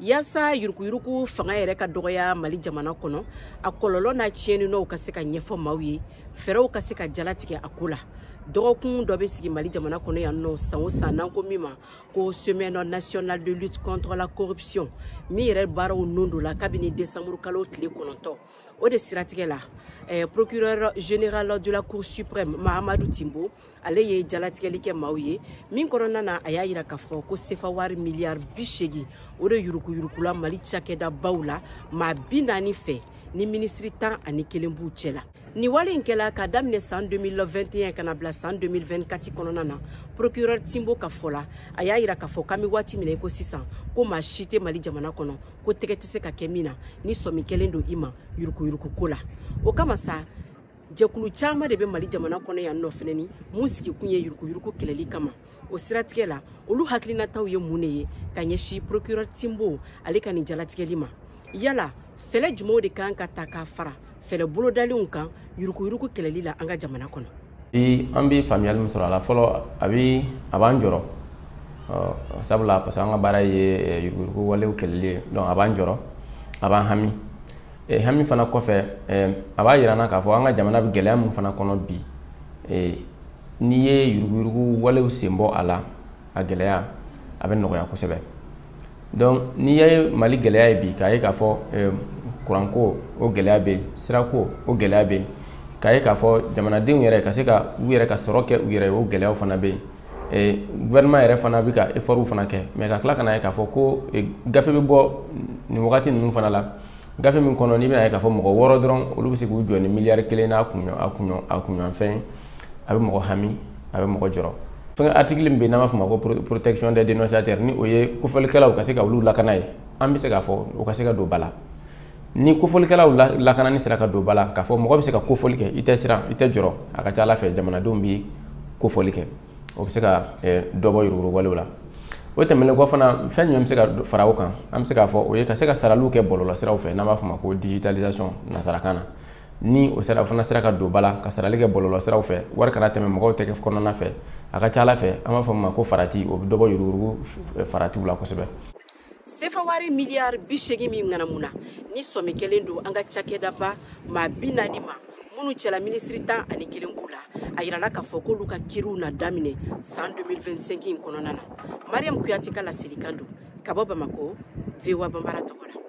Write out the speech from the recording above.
Yaasa yuruguyurugu fanga yɛrɛ ka dɔgɔya Mali jamana kɔnɔ, a kɔlɔlɔ n'a tiɲɛninɔw ka se ka ɲɛfɔ maaw ye, fɛɛrɛw ka se ka jalatigɛ a ko la. Dɔgɔkun dɔ bɛ sigi Mali jamana kɔnɔ yan nɔ san o san, n'an ko min ma ko Semaine nationale de lutte contre la corruption, min yɛrɛ baaraw nun don la kabini décembre kalo tile 9. O de siratigɛ la, procureur général de la Cour suprême Mahamadou Timbo, ale ye jalatigɛli kɛ maaw ye min kɔnɔna na, a y'a yira k'a fɔ ko sefa wari miliyari 80, o de yuruguyurugula Mali cakɛdabaw la maa 40 fɛ, ni minisiri 11 b'u cɛ la. Nin wale in kɛla ka daminɛ san 2021 ka na bila san 2024 kɔnɔna na. Procureur Timbo ka fɔ la, a y'a yira k'a fɔ k'an bɛ waati min na i ko sisan, ko maa si tɛ Mali jamana kɔnɔ ko tɛgɛ tɛ se ka kɛ min na ni sɔmi kɛlen don i ma yuruguyurugu ko la. O kama sa, jɛkulu caman de bɛ Mali jamana kɔnɔ yan nɔ fɛnɛ, ni mun sigikun ye yuruguyurugu kɛlɛli kama. O siratigɛ la, olu hakilinataw ye mun de ye ka ɲɛsin procureur Timbo ale ka nin jalatigɛli ma? Yala fɛɛrɛ jumɛnw de kan ka ta k'a fara fɛɛrɛ bolodalenw kan yuruguyurugu kɛlɛli la an ka jamana kɔnɔ? Bi, an bɛ faamuyali min sɔrɔ a la fɔlɔ, a b'an jɔrɔ, sabula parce que an ka baara ye yuruguyurugu walew kɛlɛli ye. Donc a b'an jɔrɔ, a b'an hami. Hami fana kɔfɛ, a b'a yira n na k'a fɔ an ka jamana bɛ gɛlɛya min fana kɔnɔ bi, n'i ye yuruguyurugu walew sen bɔ a la, a gɛlɛya a bɛ nɔgɔya kosɛbɛ. Donc n'i ye Mali gɛlɛya ye bi, k'a ye k'a fɔ kuranko o gɛlɛya bɛ yen, sirako o gɛlɛya bɛ yen, k'a ye k'a fɔ jamanadenw yɛrɛ ka se ka u yɛrɛ ka sɔrɔ kɛ u yɛrɛ ye, o gɛlɛyaw fana bɛ yen. Gouvernement yɛrɛ fana bɛ ka effort fana kɛ, mais ka tila ka na ye k'a fɔ ko gafe bɛ bɔ nin wagati ninnu fana la, gafe min kɔnɔ n'i bɛna ye k'a fɔ mɔgɔ 6 dɔrɔn, olu bɛ se k'u jɔ ni miliyari 1 n'a kun a kun a kunɲɔgɔnfɛn, a bɛ mɔgɔ hami, a bɛ mɔgɔ jɔrɔ. Fɛn article min bɛ yen n'an b'a fɔ o ma ko protection des dénonciateurs, ni o ye kofɔlikɛlaw ka se ka olu lakana ye, an bɛ se k'a fɔ o ka se ka don ba la. Ni kofɔlikɛlaw lakanani sera ka don ba la, k'a fɔ mɔgɔ bɛ se ka kofɔli kɛ, i tɛ siran, i tɛ jɔrɔ, a ka ca Ala fɛ jamanadenw bɛ kofɔli kɛ, o bɛ se ka dɔ bɔ yuruguyurugu walew la. O tɛmɛnen kɔ fana, fɛn jumɛn bɛ se ka fara o kan? An bɛ se k'a fɔ o ye ka se ka saraliw kɛ bɔlɔlɔsiraw fɛ, n'an b'a fɔ o ma ko digitalisation nansarakan na. Ni o sera fana sera ka don ba la ka sarali kɛ bɔlɔlɔsiraw fɛ, wari kana tɛmɛ mɔgɔw tɛgɛ kɔnɔna fɛ, a ka ca Ala fɛ, an b'a fɔ min ma ko farati, o bɛ dɔ bɔ yuruguyurugu faratiw la kosɛbɛ. Sefa wari miliyari 80 min ŋanamu na, ni sɔmi kɛlen don an ka cakɛdaba maa 40 ma, minnu cɛla minisiri 11 b'u la, a yirala k'a fɔ k'olu ka kiriw na daminɛ san 2025 in kɔnɔna na. Mariam Kuyate ka laselikan don ka bɔ Bamako, VOA Banbara tɔgɔ la.